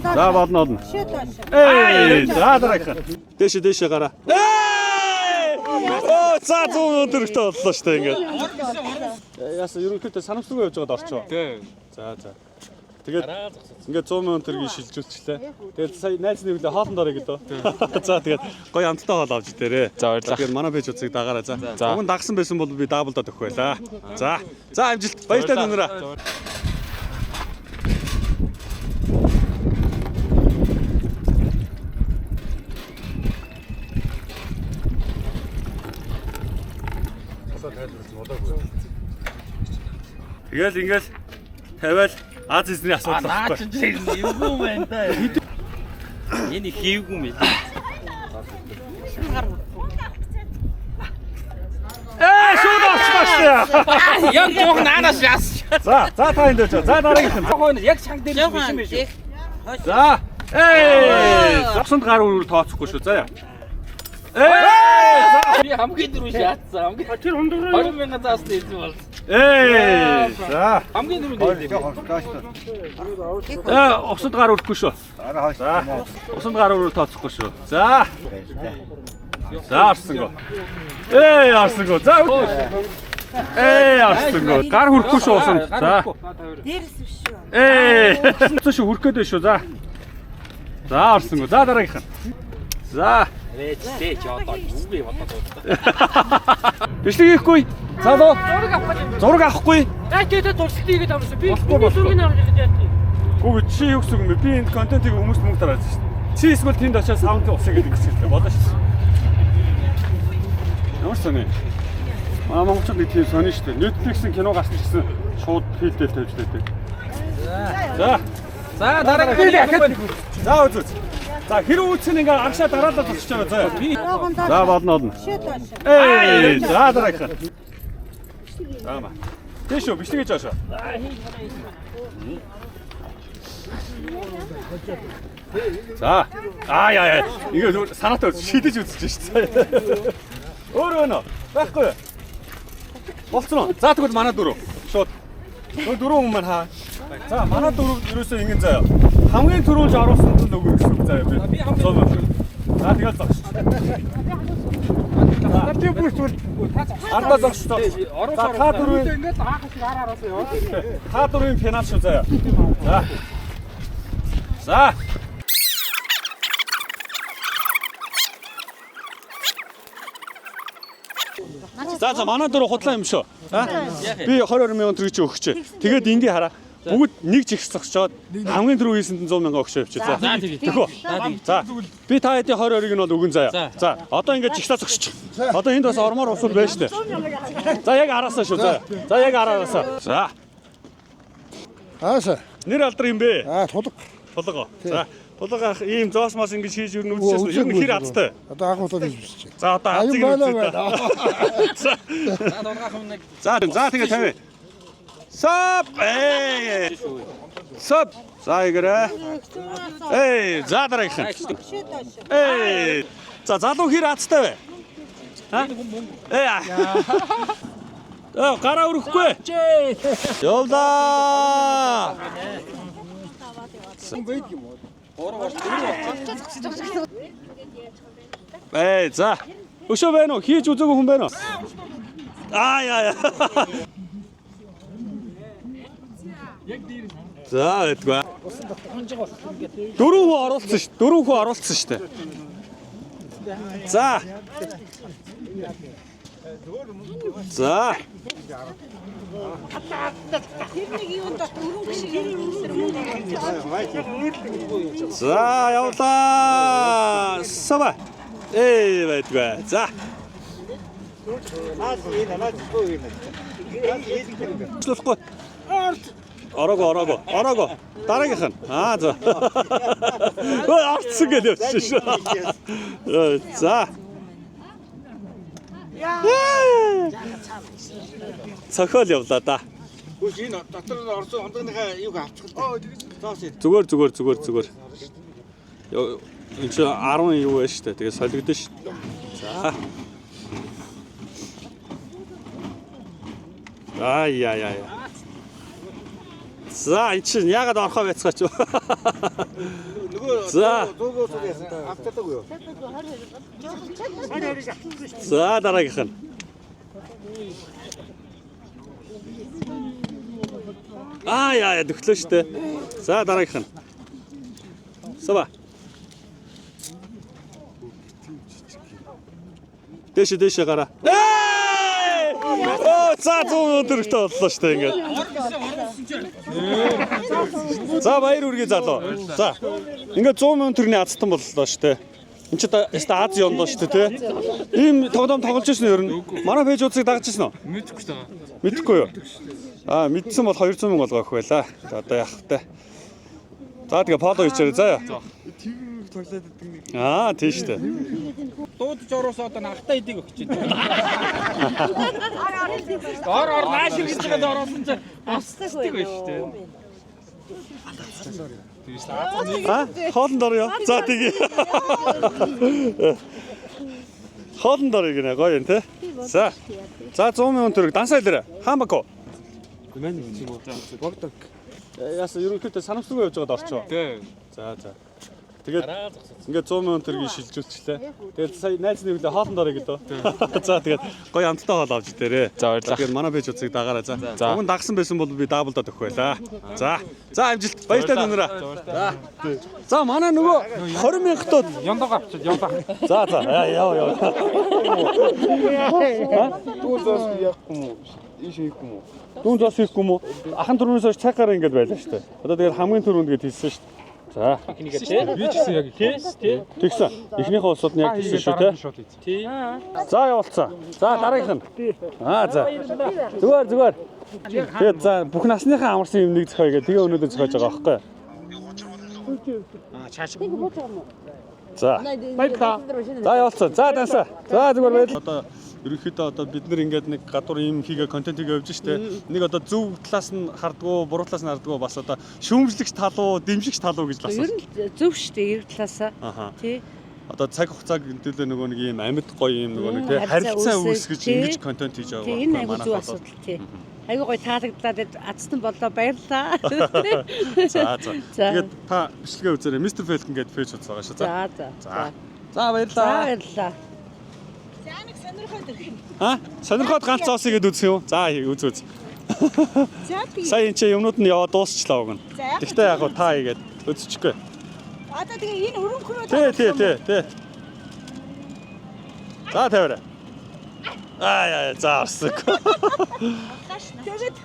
За болно болно. Эй, за дараагийнх. Дээшээ дээшээ гараа. Эй! Оо, за 100 төгрөгтэй боллоо шүү дээ ингээд. Яасан ерөнхийдөө санамсаргүй явж байгаад орчоо. Тий. За за. Тэгээд ингээд 100 мянган төгрөгийг шилжүүлчихлээ. Тэгээд сая найз нэвлээ хоолнд орё гэдэг. За тэгээд гоё амттай хоол авч идээрээ. За, баярлалаа. Тэгээд манай пэйж үзийг дагаарай за. За. Уг нь дагсан байсан бол би даблдаад өгөх байлаа. За. За амжилт. Баяртай нүнэрэ. Тэгэл ингээл тавиал Аз эзний асуудал Наа байхгүй. чи эвгүй байна да. Энэ их эвгүй юм байна. Ээ шууд орчлоо шүү дээ. Яг жоох наанаас яас. За за та энд очоо. За дараагийнх нь. Жоох яг чанга дээр биш юм биш үү? За. Эй! Зогсонд гар өрөөр тооцохгүй шүү. За яа. Эй! Би хамгийн дөрөв шаацсан. Хамгийн тэр хүндрээ 20 мянган заасны эзэн болсон. Эй! За. Хамгийн дөрөв дээр. Ээ, усанд гар өрөхгүй шүү. За. Усанд гар өрөөр тооцохгүй шүү. За. За орсонго. Эй, орсонго. За. Эй, орсонго. Гар хүрхгүй шүү усанд. За. Дээрс биш шүү. Эй! Усан шүү хүрх гээд байна шүү. За. За орсонго. За дараагийнх нь. За. Вэжтэй ч одоо юугүй бодоод байна. Бичлэг хийхгүй. Залуу. Зураг авах гэж. Зураг авахгүй. Наа чи одоо туршилт хийгээд амарсан. Би Болохгүй, миний болохгүй. зургийг авах гэж яа тий. Гүг чи юу гэсэн үг юм бэ? Би энд контентыг хүмүүст мөнгө тарааж шүү дээ. Чи эсвэл тэнд очиад саундын усыг гэдэг гэсэн юм болно шүү дээ. Ямар сони? Манай монголчууд нэг тийм сони шүү дээ. Netflix-ийн кино гарсан ч гэсэн шууд филдэл тавьж лээдэг. За. За дараагийн За үз үз. За хэрэг үүсгэн ингээ аргашаа дараалал зогсож байгаа заяа. За болно болно. Эй, за дараагийнх. нь. За маа. Тийш үү, бичлэг хийж байгаа шүү. За. Аа яа яа. Ингээ зүгээр санаатай шидэж үзэж шүү дээ. Өөр өнө. Байхгүй юу? Болцсон уу? За тэгвэл манай дөрөв. Шууд. Нөө дөрөв хүн маань хаа. За манай дөрөв ерөөсөө ингэн заяа. Хамгийн түрүүнд оруулсан нь өгөх гэсэн үг заяа би. Би. За тэгэл зогсч. Би бүр түр. Ардаа зогсч. За та дөрвийн Ингээд хаахас гар араас яваа. та дөрвийн финал шүү заяа. За. За. За за манай дөрөв худлаа юм шүү. А? Би 20 20 мянган төгрөг чи өгч. Тэгээд ингээ хараа. Бүгд нэг жигс зогсчоод хамгийн түрүү хийсэнд нь 100 мянган өгч явчих. За. За тэгье. Тэхүү. За. Би та хэдийн 20 20-ыг нь бол өгөн заяа. За. Одоо ингээ жигсаа зогсчих. Одоо энд бас ормоор усуул байна шүү дээ. За яг араасаа шүү заяа. За яг араасаа. За. Ааса. Нэр алдар юм бэ? Аа тулга. Тулга. За. Тулга ах ийм зоос мос ингэж хийж юу нүдчихсэн. Ер нь хэр азтай. Одоо анх удаа хийж бичиж. За одоо Аюун азыг байна үзье та. За. За дургаах юм нэг За за тэгээ тавь. Сап. Эй. Сап. За игэрэ. Эй, за дараагийнх нь. Эй. За залуу хэр азтай вэ? Ха? Эй. Э, гараа өрөхгүй. Явлаа. Эй, за. Өшөө байна уу? Хийж үзээгүй хүн байна уу? Аа яа яа. За байдгүй. Дөрөв хүн оруулсан шүү. Дөрөв хүн оруулсан шүү дээ. За. За. Тэр нэг юунд дотор өрөнгө шиг юм мөнгө болж байгаа. За явлаа. Сава. Эй байдгүй. За. Болохгүй. Ороогүй ороогүй. Ороогүй. Дараагийнх нь. Аа за. Ой орцсон гэж явчихсан шүү. За. Цохиол явлаа да. Үгүй энэ дотор нь орсон хондогныхаа юг авчих л дээ. Зоос ид. Зүгээр зүгээр зүгээр зүгээр. Энд чи 10 юу байна шүү дээ. Тэгээ солигдсон шүү. За. Аа яа яа яа. За эн чинь яагаад орхоо байцгаач вэ? Нөгөө За. 100-аас яасан автаадаг юу? За дараагийнх нь. Аа яа яа төгтлөө штэ. За дараагийнх нь. Сава. Дэше дэше гараа. Эй! Оо за 100 өдөртөө боллоо штэ ингээд. За баяр үргээ залуу. За. Ингээд 100 мянган төгрөгийн азтан боллоо штэ. Энд чи яста Аз ёндоо штэ тий. Ийм тоглоом тоглож ирсэн ер нь. Манай пэйж удсыг дагаж ирсэн үү? Мэдэхгүй шүү дээ. Мэдэхгүй юу? Аа мэдсэн бол 200 мянга болгоох байлаа. За одоо яах вэ? За тэгээ фоллоу хийчээрэй заа. Тэгмэг тоглоод идэг нэг. Аа тийм штэ. Дуудаж оруулсан одоо нахтаа идэг өгч байна. Ор ор нааш гэж байгаа оруулсан чинь босдаг байж шүү дээ. Аа хоолнд орё. За тэгээ. Хоолнд орё гинэ гоё юм те. За. За 100 мянган төгрөг дансаа илэрэ. Хаамако. Мэн юм уу? Богдог. Яасан ерөнхийдөө санамсаргүй явж байгаад орчоо. Тий. За за. Тэгээд ингээд 100 мянган төгрөгийг шилжүүлчихлээ. Тэгээд сая найз нэг үлээ хоолнд орё гэдэг. За тэгээд гоё амттай хоол авч идээрээ. За баярлалаа. Тэгээд манай пэйж үзийг дагаарай за. За. Уг нь дагсан байсан бол би даблдаад өгөх байлаа. За. За амжилт. Баяртай нүнэрэ. За. За манай нөгөө 20 мянгатод Яндаа авчид яндаа. За за. Яа яа яа. Дүүн зоос яахгүй юм уу? Ийш хийхгүй юм уу? Дүүн зоос хийхгүй юм уу? Ахан түрүүнээс хойш цаг гараа ингээд байлаа шүү дээ. Одоо тэгээд хамгийн түрүүнд гээд хэлсэн шүү дээ. За. Би ч гэсэн яг Тий, тий. Тэгсэн. Эхнийхээ улсууд нь яг тэгсэн шүү дээ. Шууд хийсэн. Тий. За явуулсан. За дараагийнх нь. Аа за. Зүгээр зүгээр. Тэгээд за бүх насныхаа амарсан юм нэг зохио гэдэг. Тэгээ өнөөдөр зохиож байгаа байхгүй юу? За. Баярлалаа. За явуулсан. За дансаа. За зүгээр баярлалаа. Одоо ерөнхийдөө одоо бид нар ингээд нэг гадуур юм хийгээ контент хийгээ явж штэ. Нэг одоо зөв талаас нь хардгуу, буруу талаас нь хардгуу бас одоо шүүмжлэгч тал уу, дэмжигч тал уу гэж л Ер асуусан. нь зөв шүү дээ, эрг талаасаа. Аха. Тий. Одоо цаг хугацааг төлөө нөгөө нэг юм амьд гоё юм нөгөө нэг тий Харилцаа харилцаа үүсгэж, үүсгэж тий. ингэж контент хийж байгаа Тий, байхгүй энэ айгуу манайх зөв бол. асуудал тий. Айгуу гоё таалагдлаа тэгээд азтан боллоо баярлалаа. За за. За. Тэгээд та бичлэгээ үзээрэй. Mr. Falcon гэдэг пэйж хуудас байгаа шүү. За. За за. За. За. За За баярлалаа. баярлалаа. За нэг сонирхоод ирэх. А? Сонирхоод ганц зоосыг гээд үзэх юм. За үз үз. За би. Сая энэ чи юмнууд нь яваа дуусчлаа уг нь. За, яг Гэхдээ яг хуу та хийгээд үзчихгүй. Одоо тэгээ энэ өрөмхрөө Тий, тий, тий, тий. За тавиарай. Аа яа, за орсон. Тэгээд